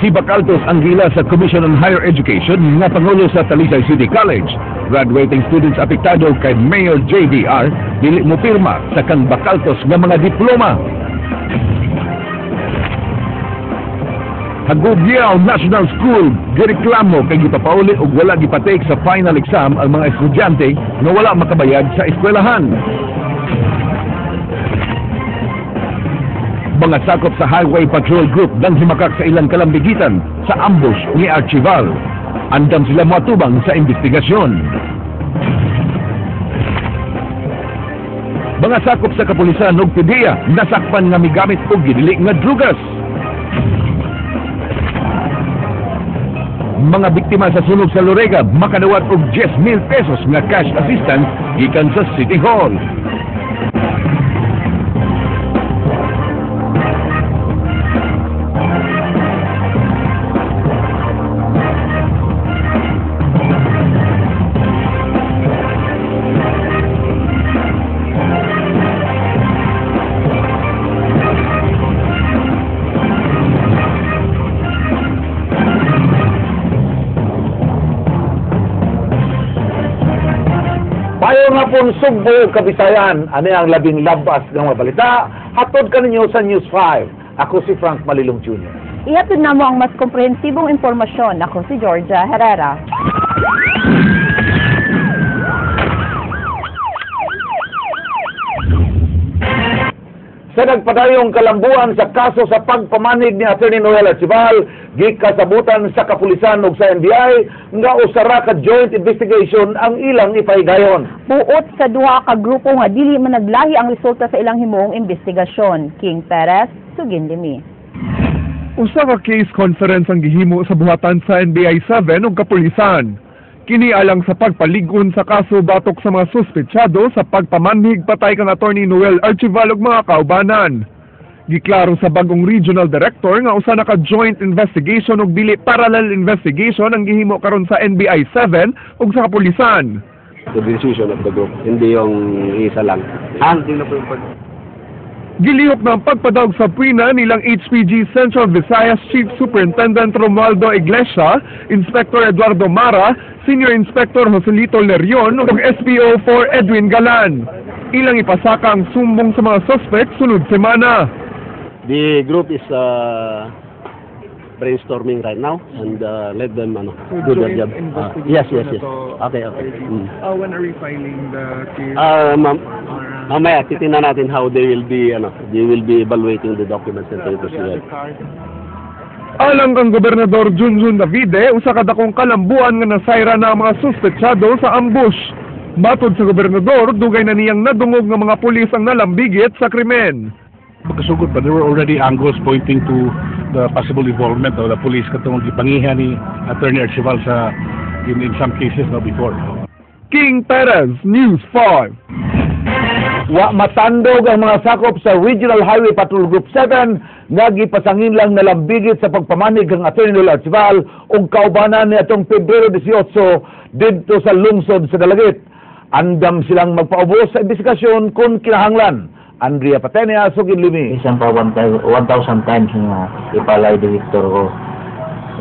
Gibakaltos ang gila sa Commission on Higher Education nga Pangulo sa Talisay City College. Graduating students apektado kay Mayor JDR dili mo pirma sa kang bakaltos nga mga diploma. Hagogyao National School gireklamo kay gipapauli og wala gipatake sa final exam ang mga estudyante nga wala makabayad sa eskwelahan. Mga sakop sa Highway Patrol Group nang himakak sa ilang kalambigitan sa ambush ni Archival. Andam sila moatubang sa investigasyon. Mga sakop sa kapulisan ug PDEA nasakpan nga migamit og gidili nga drugas. Mga biktima sa sunog sa Lorega makadawat og 10,000 pesos nga cash assistance gikan sa City Hall. Payo nga pong Sugbo ug Kabisayan, ani ang labing labas nga mga balita, hatod kaninyo sa News 5. Ako si Frank Malilong Jr. Ihatod na mo ang mas komprehensibong impormasyon. Ako si Georgia Herrera. Sa nagpadayong kalambuan sa kaso sa pagpamanig ni Attorney Noel Archival, gikasabutan sa kapulisan ug sa NBI nga usara ka joint investigation ang ilang ipahigayon. Buot sa duha ka grupo nga dili man naglahi ang resulta sa ilang himuong investigasyon. King Perez, Sugin Limi. Usa ka case conference ang gihimo sa buhatan sa NBI 7 ug kapulisan. Kini alang sa pagpalig-on sa kaso batok sa mga suspetsado sa pagpamanhig patay kang Attorney Noel Archival ug mga kaubanan. Giklaro sa bagong regional director nga usa na ka joint investigation ug dili parallel investigation ang gihimo karon sa NBI 7 ug sa kapulisan. The decision of the group, hindi yung isa lang. Gilihok na ang pagpadawg sa puwina nilang HPG Central Visayas Chief Superintendent Romualdo Iglesia, Inspector Eduardo Mara, Senior Inspector Joselito Lerion ug SPO4 Edwin Galan. Ilang ipasaka ang sumbong sa mga suspect sunod semana. The group is brainstorming right now and let them do their job. Yes. Okay. When are we filing the case? Mamaya titingnan natin how they will be they will be evaluating the documents and papers we have. Alang kang Gobernador Junjun Davide, usa ka dakong kalambuan nga nasayra na ang mga suspetsado sa ambush. Matod sa gobernador, dugay na niyang nadungog nga mga pulis ang nalambigit sa krimen. Pagkasugod pa, there were already angles pointing to the possible involvement of the police katong gipangiha ni Attorney Archival sa in some cases no before. King Perez, News 5. Wa matandog ang mga sakop sa Regional Highway Patrol Group 7 nga gipasangin lang nalambigit sa pagpamanig kang Attorney Noel Archival ug kaubanan ni atong Pebrero 18 didto sa lungsod sa Dalaguit. Andam silang magpaubos sa investigasyon kung kinahanglan. Andrea Patenia, Sugin Limi. Bisan pa 1,000 times nga ipalay director ko.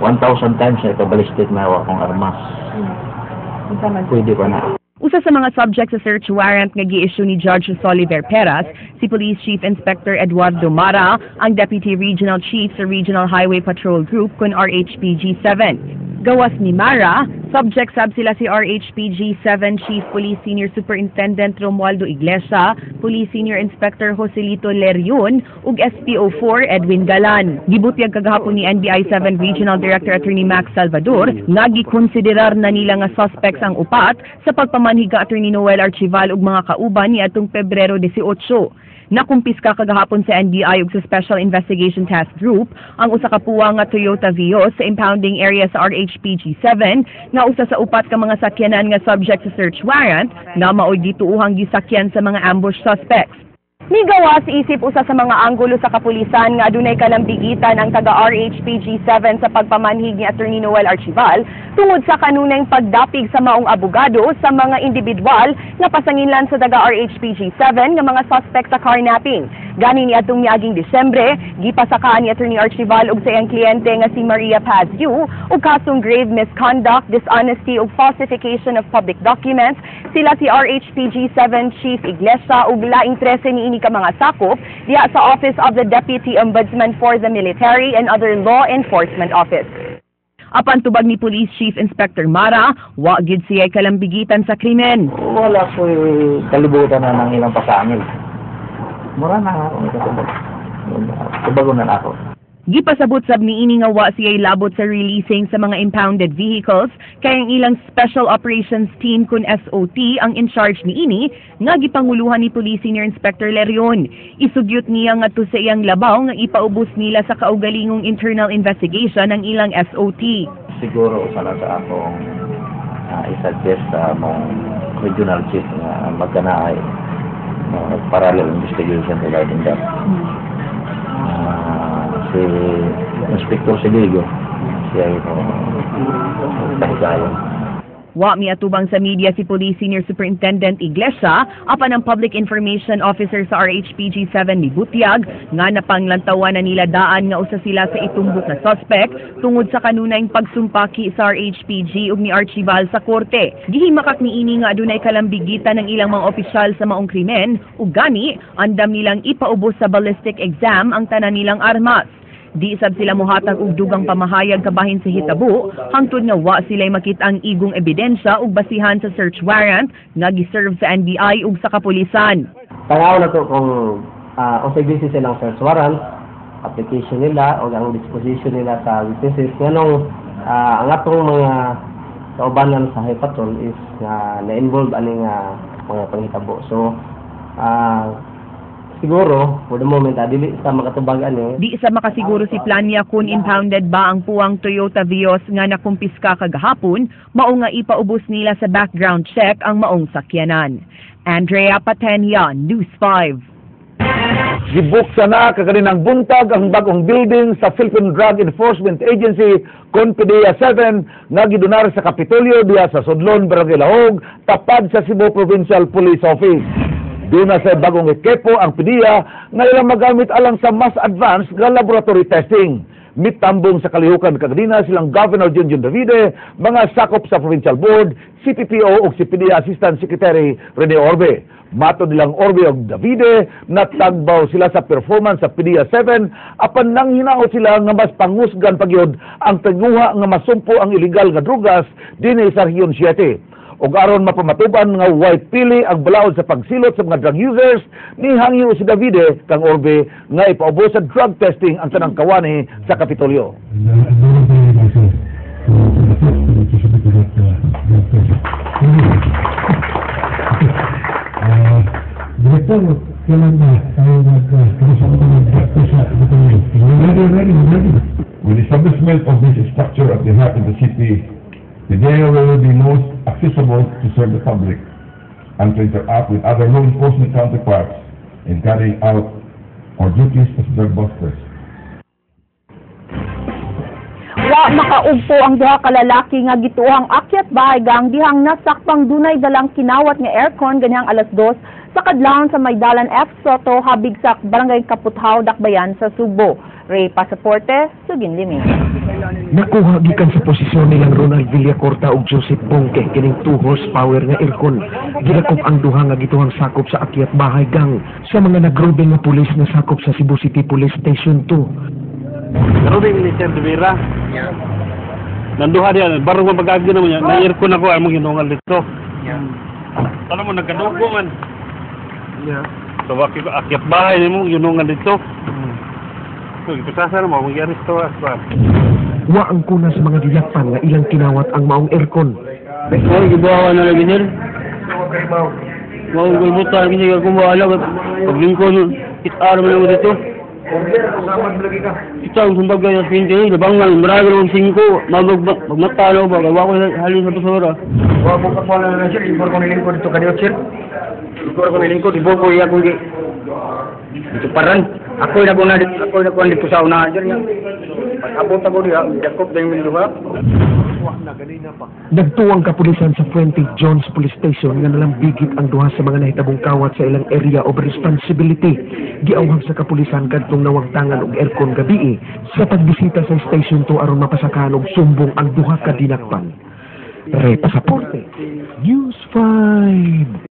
1,000 times na ipabalistik na wa akong armas. Pwede pa na. Usa sa mga subject sa search warrant nga gi-issue ni Judge Soliver Peras, si Police Chief Inspector Eduardo Mara, ang Deputy Regional Chief sa Regional Highway Patrol Group kun RHPG 7. Gawas ni Mara, subject sab sila si RHPG 7 Chief Police Senior Superintendent Romualdo Iglesia, Police Senior Inspector Joselito Lerion ug SPO4 Edwin Galan. Gibutyag kagahapon ni NBI 7 Regional Director Attorney Max Salvador nga gikonsiderar na nila nga suspects ang upat sa pagpamanhig ka Attorney Noel Archival ug mga kauban niadtong Pebrero 18. Nakumpiska kagahapon sa NBI ug sa Special Investigation Task Group ang usa ka puwa nga Toyota Vios sa impounding area sa RHPG 7 nga usa sa upat ka mga sakyanan nga subject sa search warrant nga maoy gituohang gisakyan sa mga ambush suspects. Migawas isip usa sa mga anggulo sa kapulisan nga adunay kalambigitan ang taga RHPG 7 sa pagpamanhig ni Attorney Noel Archival tungod sa kanunayng pagdapig sa maong abogado sa mga individual nga pasanginlan sa taga RHPG 7 nga mga suspect sa carnapping. Gani ni atong miaging Disyembre, gipasakaan ni Attorney Archival og sa iyang kliyente nga si Maria Paz Yu og kasong grave misconduct, dishonesty ug falsification of public documents sila si RHPG 7 Chief Iglesia ug laing 13 niini ka mga sakop diha sa Office of the Deputy Ombudsman for the Military and other law enforcement office. Apan tubag ni Police Chief Inspector Mara, wa gid siya kalambigitan sa krimen. Wala ko kalibutan na ng ilang pasangil. Mura na ako ikatubag. Tubagon na ako. Gipasabot sab niini nga wa siya'y labot sa releasing sa mga impounded vehicles kay ang ilang Special Operations Team kun SOT ang in charge niini nga gipanguluhan ni Police Senior Inspector Lerion. Isugyot niya ngadto sa iyang labaw nga ipaubos nila sa kaugalingong internal investigation ang ilang SOT. Siguro usa na sa akong i-suggest sa among regional chief nga magkanaay parallel investigation regarding that. Si Inspector Siligo, siya ito pahigayon. Wa miatubang sa media si Police Senior Superintendent Iglesia apan ang Public Information Officer sa RHPG 7 ni Butiag nga napanglantawan na nila daan nga usa sila sa itumbok na suspect tungod sa kanunayng pagsumpaki sa RHPG ug ni Archival sa korte. Gihimakak niini nga adunay kalambigitan ng ilang mga opisyal sa maong krimen ug gani andam nilang ipaubos sa ballistic exam ang tanan nilang armas. Di sab sila mohatag og dugang pamahayag kabahin sa hitabo hangtod nga wa sila'y makita ang igong ebidensya ug basihan sa search warrant nga giserve sa NBI ug sa kapulisan. Tanaw na to kung unsay basis silang search warrant, application nila o ang disposition nila sa witnesses, nganong ang atong mga kaubanan sa High Patrol is na-involve ani nga mga panghitabo. So siguro for the moment dili sa makatubag ani. Di sa makasiguro si Plania kung impounded ba ang puwang Toyota Vios nga nakumpiska kagahapon, mao nga ipaubos nila sa background check ang maong sakyanan. Andrea Patenia, News 5. Gibuksan na kaganinang buntag ang bagong building sa Philippine Drug Enforcement Agency kon PDEA 7 nga gidonar sa Kapitolyo diha sa Sudlon, Barangay Lahog, tapad sa Cebu Provincial Police Office. Duna sa bagong ekipo ang PDEA nga ilang magamit alang sa mas advanced nga laboratory testing. Mitambong sa kalihukan kaganina silang Governor Junjun Davide, mga sakop sa Provincial Board, CPPO ug si PDEA Assistant Secretary Rene Orbe. Matod nilang Orbe ug Davide, natagbaw sila sa performance sa PDEA 7 apan nang hinaot sila nga mas pangusgan pagyud ang tinguha nga masumpo ang illegal nga drugas dinhi sa Rehiyon 7. Ug aron mapamatuban nga way pili ang balaod sa pagsilot sa mga drug users, nihangyo si Davide kang Orbe nga ipaubos sa drug testing ang tanang kawani sa Kapitolyo. Director, kailan ba tayo mag-drug sa Kapitolyo? Ready, ready, ready. With the establishment of this structure at the heart of the city, the PDEA will be most accessible to serve the public and to interact with other law enforcement counterparts in carrying out our duties as drug busters. Wa makaugpo ang duha ka lalaki nga gituohang akyat bahay gang dihang nasakpang dunay dalang kinawat nga aircon ganihang 2:00 sa kadlawon sa Maydalan F. Soto habig sa Barangay Kaputhaw, Dakbayan sa Sugbo. Ray Pasaporte, Sugin Limi. Nakuha gikan sa posisyon nilang Ronald Villacorta ug Joseph Bongke kining 2 horsepower nga aircon. Gidakop ang duha nga gituhang sakop sa akyat bahay gang sa mga nagrobing nga pulis nga sakop sa Cebu City Police Station 2. Robing ni Sir de Vera. Nanduha diyan, baro mo pag-agi naman yan. Na-aircon ako, among hinungal dito. Alam mo, nagkadugo man. Yeah. So, akyat bahay nimo hinungal dito. So, ipasasa na mo, mag-aresto ka. Wa ang kuna sa mga gilakpan nga ilang kinawat ang maong aircon. Oh, gibuhawan na lagi sir. Mao gulbutan kasi kung wala paglingkod kita man ako dito. Ito ang sumbag sa pinti, labangan, marami ng 5, magmata na ba, gawa ko halin sa basura. Wa ko ka pala na sir, ibor ko nilingkod dito kaniyot sir. Ibor ko nilingkod, ibor ko iya kong dito paran. Ako na ko na dito, ako na ko dito sa unahan sir. Pag-abot ako diha, Jacob na yung duha. Nagtuwang kapulisan sa Fuente Jones Police Station nga nalambigit ang duha sa mga nahitabong kawat sa ilang area of responsibility. Giawhag sa kapulisan kadtong nawagtangan og aircon gabii sa pagbisita sa Station 2 aron mapasakahan og sumbong ang duha ka dinakpan. Ray Pasaporte, News 5.